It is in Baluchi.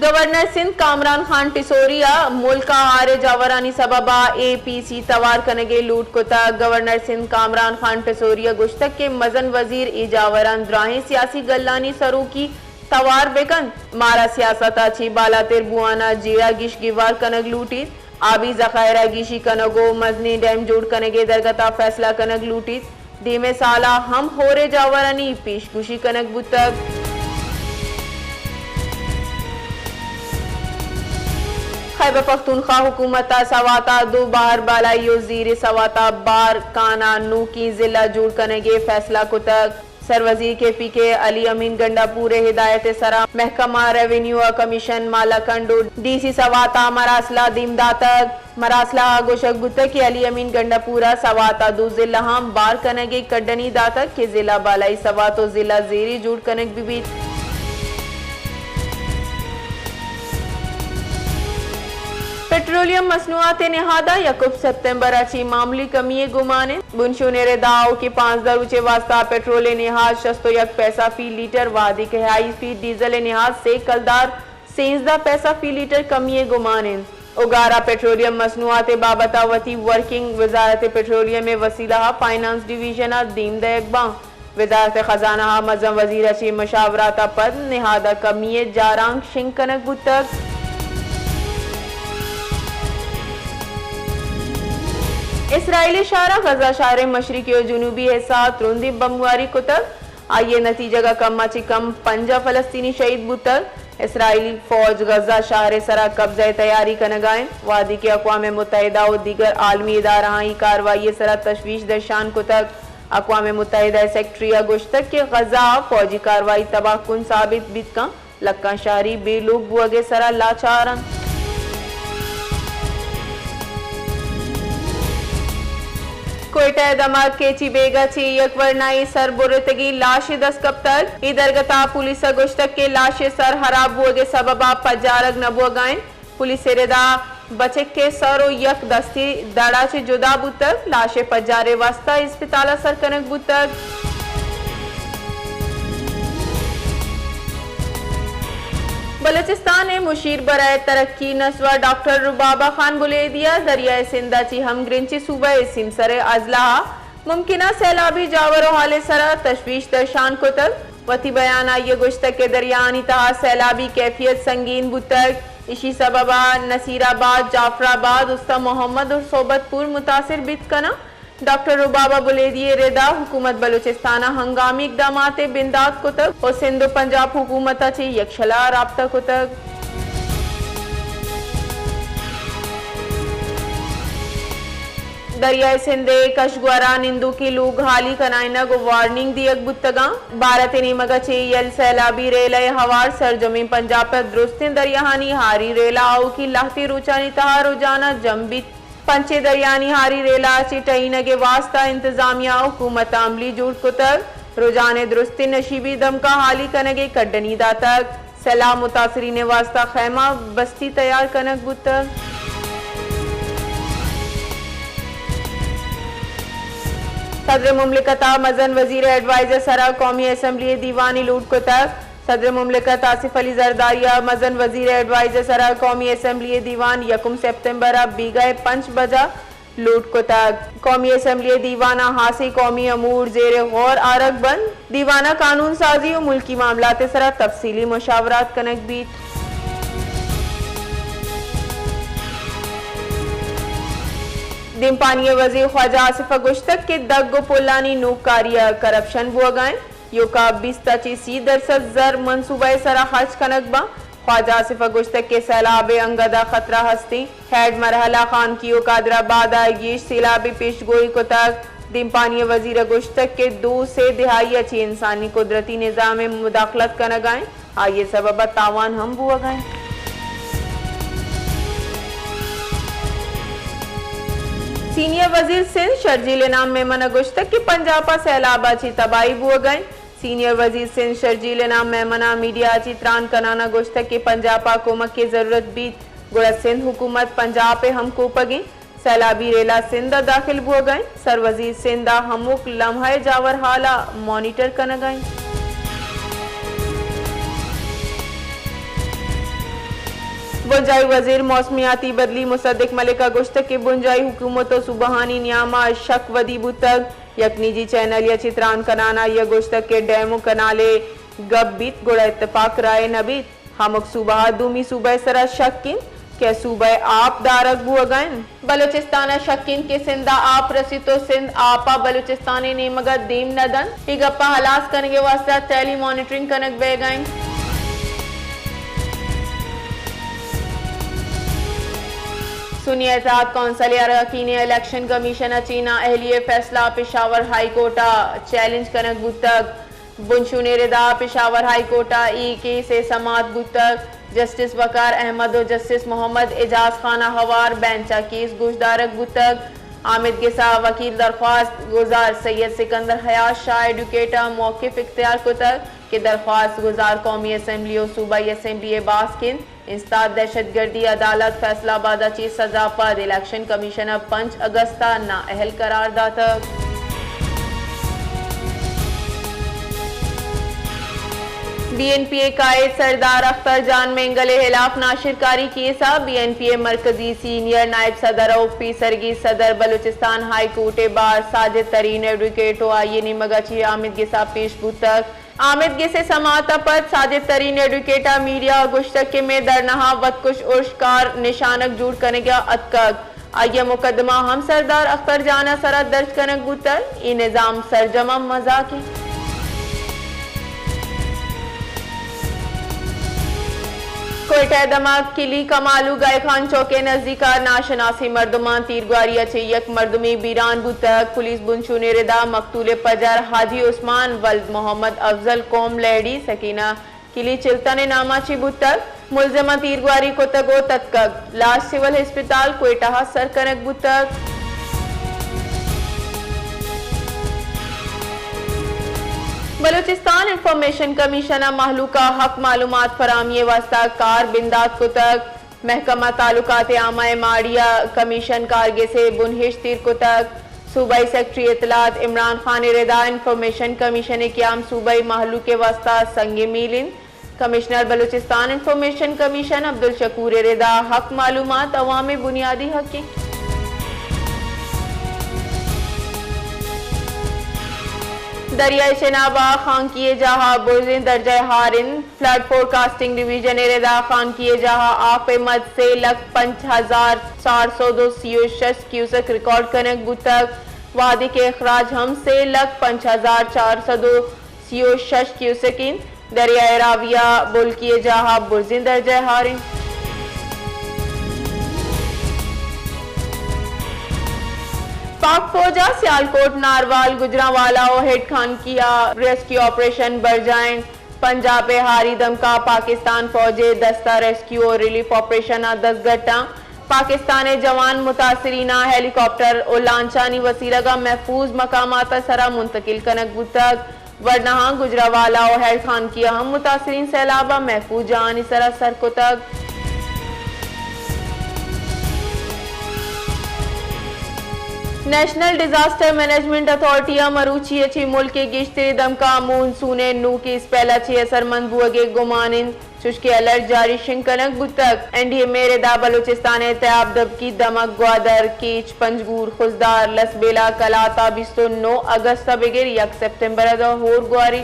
گورنر سندھ کامران خان ٹسوری ء ملک ء ہاریں جاورانی سبب ء اے پی سی توار کنگ ء لوٹ کتگ۔ گورنر سندھ کامران خان ٹسوری ء گوشتگ کہ مزن وزیر اے جاوراں دراہیں سیاسی گلانی سروکی توار بہ کنت۔ مارا سیاست ء چہ بالاتر بوان ء جیڑہ گیش گیوار کنگ لوٹیت۔ آبی ذخائر ء گیشی کنگ ء مزنیں ڈیم جوڑ کنگ ء درگت ء فیصلہ کنگ لوٹیت۔ دیمے سال ء ہم ہورے جاورانی پیش گوشی کنگ بوتگ۔ خیبر پختونخوا حکومت ء سوات ء دو بہر بالائی ء زیر سوات ء بار کان ء نوکیں ضلع جوڑ کنگ ء فیصلہ کتگ۔ سروزیر کے پی کے علی امین گنڈاپور ء ہدایت ء سرا محکمہ ریونیو ء کمیشن مالاکنڈ ء ڈی سی سوات ء مراسلہ دیم داتگ۔ مراسلہ ء گوشگ بوتگ کہ علی امین گنڈاپور ء سوات ء دو ضلع ہم بار کنگ ء کڈنی داتگ کہ ضلع بالائی سوات ء ضلع زیری جوڑ کنگ بہ بیت۔ پٹرولیم مصنوعات ء نہاد ء یکم سپتمبر ء چہ معمولی کمی ء گمان انت۔ بنشون ء ردا آؤکیں پانزدہ روچ ء واستہ پٹرول ء نہاد شست و یک پیسہ فی لیٹر، وہدے کہ ہائی اسپیڈ ڈیزل ء نہاد سے کلدار سیزدہ پیسہ فی لیٹر کمی ء گمان انت۔ اوگارا پٹرولیم مصنوعات ء بابت ء وتی ورکنگ وزارت پٹرولیم ء وسیلہ ء فائنانس ڈویژن ء دیم دئیگ باں۔ وزارت خزانہ ء مزن وزیر ء چہ مشاورات ء پد نہاد ء کمی ء جارانک شنگ کنگ بوتگ۔ اسرائیل ء شہر ء غزہ شہر ء مشرقی ء جنوبی حصہ ء ترندیں بمباری کتگ۔ آئی ء نتیجگ ء کم ء چہ کم پنجاہ فلسطینی شہید بوتگ۔ اسرائیلی فوج غزہ شہر ء سرا قبضہ ء تیاری کنگ ء انت، وہدے کہ اقوام متحدہ ء دیگر عالمی ادارہاں اے کاروائی ء سرا تشویش درشان کتگ۔ اقوام متحدہ ء سیکرٹری ء گوشتگ کہ غزہ ء فوجی کاروائی تباہ کن ثابت بیت کنت، لکاں شہری بے لوگ بوگ ء سرا لاچار انت۔ کوئٹہ ء دمگ کیچی بیگہ چہ یک ورنایے سر برتگیں لاشے دست کپتگ۔ اے درگت ء پولیس ء گوشتگ کہ لاش ء سر ہراب بوگ ء سبب ء پجارگ نہ بوگ ء انت۔ پولیس ء ردا بچک ء سر و یک دستی دڑ ء چہ جدا بوتگ۔ لاش ء پجار ء واستہ اسپتال ء سر کنگ بوتگ۔ بلوچستان ء مشیر برائے ترقی نسواں ڈاکٹر ربابہ خان بلیدی ء دریائے سندھ ء چہ ہمگرنچیں صوبہ ء سیمسر ء اضلاع ء ممکنہ سیلابی جاور و حال ء سرا تشویش درشان کتگ۔ وتی بیان ء آئی ء گوشتگ کہ دریانی تہا سیلابی کیفیت سنگین بوتگ، ایشی سبب ء نصیر آباد، جعفر آباد، استان محمد و صحبت پور متاثر بیت کناں۔ ڈاکٹر ربابہ بلیدی ء ردا حکومت بلوچستان ء ہنگامی اقدامات ء بندات کتگ و سندھ و پنجاب حکومت ء چہ یکشلا رابطہ کتگ۔ دریائے سندھ ء کشگورا نندوکیں لوگ ہالی کنائینگ و وارننگ دیگ بوتگاں۔ بھارت ء نیمگ ء چہ یل سیلابی ریلہ ء ہوار سرجمیں پنجاب ء درستیں دریاہانی ہاری ریلہ آؤکیں لہتیں روچانی تہا رجانہ جم بیت۔ پنچیں دریانی ہاری ریلہ ء چہ ٹہینگ ء واستہ انتظامیہ ء حکومت ء عملی جوڑ کتگ۔ رجان ء درستیں نشیبی دمکاں ہالی کنگ ء کڈنی داتگ۔ سیلاب متاثرین ء واستہ خیمہ بستی تیار کنگ بوتگ۔ صدر مملکت ء مزن وزیر ء ایڈوائزر سرا قومی اسمبلی ء دیوانے لوٹ کتگ۔ صدر مملکت آصف علی زرداری ء مزن وزیر ء ایڈوائزر سرا قومی اسمبلی ء دیوان یکم سپتمبر ء بیگہ ء پنچ بجہ لوٹ کتگ۔ قومی اسمبلی ء دیوان ء ہاسیں قومی امور زیر غور آرگ بنت۔ دیوان ء قانون سازی و ملکی معاملات ء سرا تفصیلی مشاورات کنگ بیت۔ دیمپانی ء وزیر خواجہ آصف ء گوشتگ کہ دگ و پلانی نوکاری ء کرپشن بوگ ء انت۔ ایوکا بیست ء چہ سی درسد زر منصوبہ ء سرا خرچ کنگ باں۔ خواجہ آصف ء گوشتگ کہ سیلاب ء انگت ء خطرہ ہستیں۔ ہیڈ مرحلہ خانکی و قادرآباد ء گیش سیلاب ء پیشگوئی کتگ۔ دیمپانی ء وزیر ء گوشتگ کہ دو سے دہائی ء چہ انسانی قدرتی نظام ء مداخلت کنگ ء انت، آئی ء سبب ء تاوان ہم بوگ ء انت۔ سینئر وزیر سندھ شرجیل انعام میمن ء گوشتگ کہ پنجاب ء سیلاب ء چہ تباہی بوگ ء انت۔ سینئر وزیر سندھ شرجیل انعام میمن ء میڈیا ء چہ تران کنان ء گوشتگ کہ پنجاب ء کمک ء ضرورت بیت، گڑا سندھ حکومت پنجاب ء ہمکوپگ انت۔ سیلابی ریلہ سندھ ء داخل بوگ ء انت، سروزیر سندھ ء ہمک لمحہ ء جاور حال ء مانیٹر کنگ ء انت۔ بنجاہی وزیر موسمیاتی بدلی مصدق ملک ءَ گوشتگ کہ بنجاہی حکومت ءُ صوبہانی نیام ءَ شک ودی بوتگ۔ یک نجی چینل ءَ چہ تران کنان ءَ آئی ءَ گوشتگ کہ ڈیم ءُ کنال ءِ گپ بیت گڑا اتفاق رائے نہ بیت۔ ہمک صوبہ ءَ دومی صوبہ ءِ سرا شک انت کہ صوبہ ءِ آپ دارگ بوہگا انت۔ بلوچستان ءَ شک انت کہ سندھ ءَ آپ رسیت ءُ سندھ آپ ءَ بلوچستان ءِ نیمگ ءَ دیم نہ دنت۔ اے گپ ءَ ہلاس کنگ ءِ واستہ ٹیلی مانیٹرنگ کنگ بئیگا انت۔ سنی اتحاد کونسل ءِ اراکین ءَ الیکشن کمیشن ءَ چہ نااہلی ءِ فیصلہ ءَ پشاور ہائی کورٹ ءَ چیلنج کنگ بوتگ۔ بنشون ءِ ردا پشاور ہائی کورٹ ءَ اے کیس ءِ سماعت بوتگ۔ جسٹس وقار احمد ءُ جسٹس محمد اعجاز خان ءَ ہوار بینچ ءَ کیس گوشدارگ بوتگ۔ آمید گس ءَ وکیل درخواست گزار سید سکندر حیات شاہ ایڈوکیٹ ءَ موقف اختیار کتگ کہ درخواست گزار قومی اسمبلی ءُ صوبائی اسمبلی ءِ باسک انت۔ انسداد دہشت گردی عدالت فیصل آباد ءَ چہ سزا پد الیکشن کمیشن ءَ پنچ اگست ءَ نااہل قرار داتگ۔ بی این پی ءِ قائد سردار اختر جان مینگل ءِ ہلاف ناشرکاری کیس ءَ بی این پی ءِ مرکزی سینئر نائب صدر ءُ پیسرگی صدر بلوچستان ہائی کورٹ ءِ بار ساجد ترین ایڈوکیٹ ءُ آئی ءِ نیمگ ءَ چہ آمید گس ءَ پیش بوتگ۔ آمید گس ءِ سماعت ءَ پد ساجد ترین ایڈوکیٹ ءَ میڈیا ءَ گوشتگ کہ مئے دھرنا ءَ وتکش ارش کار نشانگ جوڑ کنگ ءَ اتکگ۔ آئی ءِ مقدمہ ہم سردار اختر جان ءِ سرا درج کنگ بوتگ۔ اے نظام سرجم ءَ مزاک انت۔ کوئٹہ ءِ دمگ کلی کمالو گائے خان چوک ءِ نزیک ءَ ناشناسیں مردماں تیرگواری ءَ چہ یک مردمے بیران بوتگ۔ پولیس بنشون ءِ ردا مقتول ءِ پجار حاجی عثمان ولد محمد افضل قوم لہڑی سکینہ کلی چلتن ءِ نام ءَ چہ بوتگ۔ ملزماں تیرگواری کتگ ءُ تتکگ۔ لاش سول ہسپتال کوئٹہ ءَ سر کنگ بوتگ۔ بلوچستان انفارمیشن کمیشن ءَ مہلوک ءَ حق معلومات فراہمی ءِ واستہ کار بندات کتگ۔ محکمہ تعلقات عامہ ءِ ماڑی ءَ کمیشن کارگس ءِ بنہشت ایر کتگ۔ صوبائی سیکرٹری اطلاعات عمران خان ءِ ردا انفارمیشن کمیشن ءِ قیام صوبائی مہلوک ءِ واستہ سنگ میل انت۔ کمشنر بلوچستان انفارمیشن کمیشن عبدالشکور ءِ ردا حق معلومات عوام ءِ بنیادی حق انت۔ دریائے چناب ءَ خانکی ءِ جاہ ءَ برزیں درجہ ءَ ہار انت۔ فلڈ فورکاسٹنگ ڈویژن ءِ ردا خانکی ءِ جاہ ءَ آپ ءِ مد سے لکھ پنچ ہزار چار سد ءُ سی ءُ شش کیوسک ریکارڈ کنگ بوتگ، وہدے کہ اخراج ہم سے لکھ پنچ ہزار چار سد ءُ سی ءُ شش کیوسک انت۔ دریائے راوی ءَ بولکی ءِ جاہ ءَ برزیں درجہ ءَ ہار انت۔ پاک فوج ءَ سیالکوٹ، ناروال، گجرانوالہ ءُ ہیڈ خانکی ءَ ریسکیو آپریشن برجاہ انت۔ پنجاب ءِ ہاری دمکا پاکستان فوج ءِ دستہ ریسکیو ءُ ریلیف آپریشن ءَ دزگٹاں۔ پاکستان ءِ جوان متاثریناں ہیلی کاپٹر ءُ لانچانی وسیلگ ءَ محفوظ مقامات ءِ سرا منتقل کنگ بوتگ۔ ورناہاں گجرانوالہ ءُ ہیڈ خانکی ءَ ہم متاثرین سیلاب ءَ محفوظ جاہانی سرا سر کتگ۔ نیشنل ڈیزاسٹر مینجمنٹ اتھارٹی ءَ مروچی ءَ چہ ملک ءِ گیشتریں دمکاں مون سون ءِ نوکیں اسپیل ءَ چہ اثرمند بوگ ءِ گمان انت، چوشکہ الرٹ جاری شنگ کنگ بوتگ۔ این ڈی ایم اے ءِ ردا بلوچستان ءِ تیاب، دبکی، دمگ، گوادر، کیچ، پنجگور، خضدار، لسبیلہ، کلات ءَ بیست ءُ نو اگست ءَ بگر یک سپتمبر ءَ داں ہور گواری